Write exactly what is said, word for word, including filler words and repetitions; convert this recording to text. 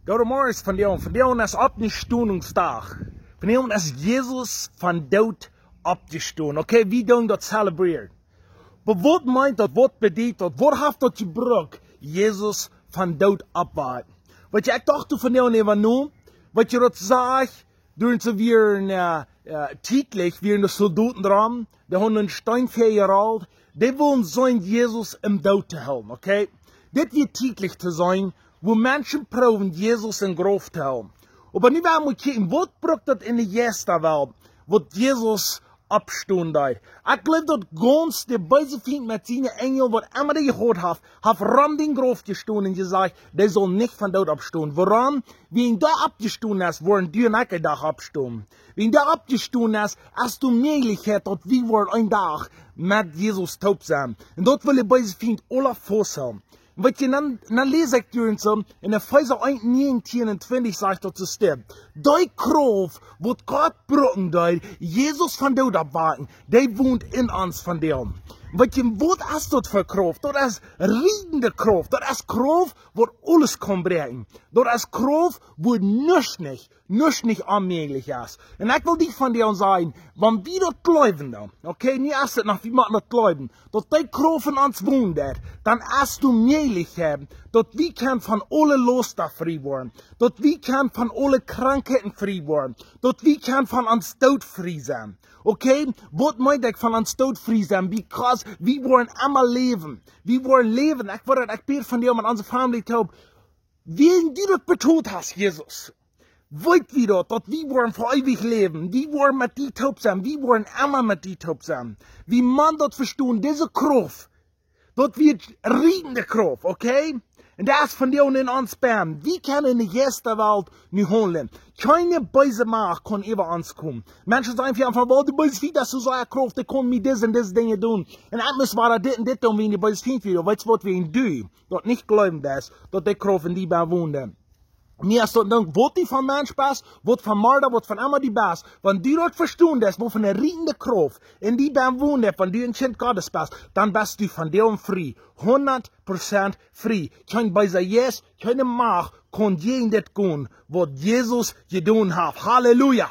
Goodemorjes, vondoag, vondoag es Oppstonungsdach. Vondoag es Jesus von doot oppjestonen. Okay, wie doonen daut celebrieren. Oba waut meent daut, waut bediet daut, waut haft daut jebrukt, Jesus von doot opptowakjen? Weetst, ekj docht vondoag äwa no, weetst, daut sajcht, doa soo wieren, äh, äh, tietlich wieren de Soldoten doa, dee hauden een Steen väajerolt, dee wullen seenen Jesus em Doot to hoolen, okay? Dit wia tietlich to seenen, woo Menschen proowen Jesus em Grauf to hoolen. Oba nu well wie kjikjen, waut brukt daut enne Jeistawelt, waut Jesus oppstonen deed. Ekj jleew daut gaunz de beese Fient met siene Enjel, waut emma dee jehaut haft, haft rom dän Grauf jestonen un jesajcht, dee saul nich von doot oppstonen. Wuarom? Wan dee oppjestonen es, woaren du un ekj eenen Dach oppstonen. Wan dee oppjestonen es, es de Mäajlichkjeit daut wie woaren eenen Dach met Jesus toop sennen. Un daut well de beese Fient aula fausthoolen. Un weetst, dan, dan läs ekj doa soo en Efeesa eent, näajentieen un twintich sajcht daut soo, stemmt. Dee Krauft, waut Gott brucken deed, Jesus von doot opptowakjen, dee wont en ons vondoag. Weetst, waut es daut fa Krauft? Daut es rietende Krauft. Daut es Krauft, waut aules kaun bräakjen. Daut es Krauft, wua nuscht nich, nuscht nich onmäajlich es. Un ekj well die vondoag sajen, wan wie daut jleewen dan, okay, nu es et noch, wie motten daut jleewen, daut dee Krauft en ons wonen deit, dan es de Mäajlichkjeit, daut wie kjennen von aule Lausten frie woaren, daut wie kjennen von aule Krankheiten frie woaren, daut wie kjennen von ons Doot frie sennen. Okay, waut meent ekj von ons Doot frie sennen? Because wie woaren emma läwen. Wie woaren läwen. Ekj woa daut, ekj bäd vondoag met onse Famielje toop. Wan du daut betolt hast, Jesus, weet wie daut, daut wie woaren fa eewich läwen. Wie woaren met die toop sennen. Wie woaren emma met die toop sennen. Wie motten daut vestonen, dise Krauft, daut wia rietende Krauft, okay? Un daut es vondoag en ons benn. Wie kjennen enne Jeistawelt nu haundlen. Kjeene beese Macht kaun äwa ons komen. Menschen sajen: "Wie haben von, waut, de beese Fient es soo sea Krauft, dee kaun mie dit un dit Dinj doonen. Un ekj mott wada dit un dit doonen, wan de beese Fient wia." Weetst, waut wie doonen? Daut nich jleewen, daut, daut dee Krauft en die benn wont. Nu es daut dan, waut du fa een Mensch best, waut fa een Marda, waut fa emma du best. Wan du daut vestonen deist, waut fa eene rietende Krauft en die benn wont, wan du een Kjint Gottes best, dan best du vondoag frie. Hundat Prozent frie. Kjeen beesa Jeist, kjeene Macht kaun jäajen dit gonen, waut Jesus jedonen haft. Halleluja!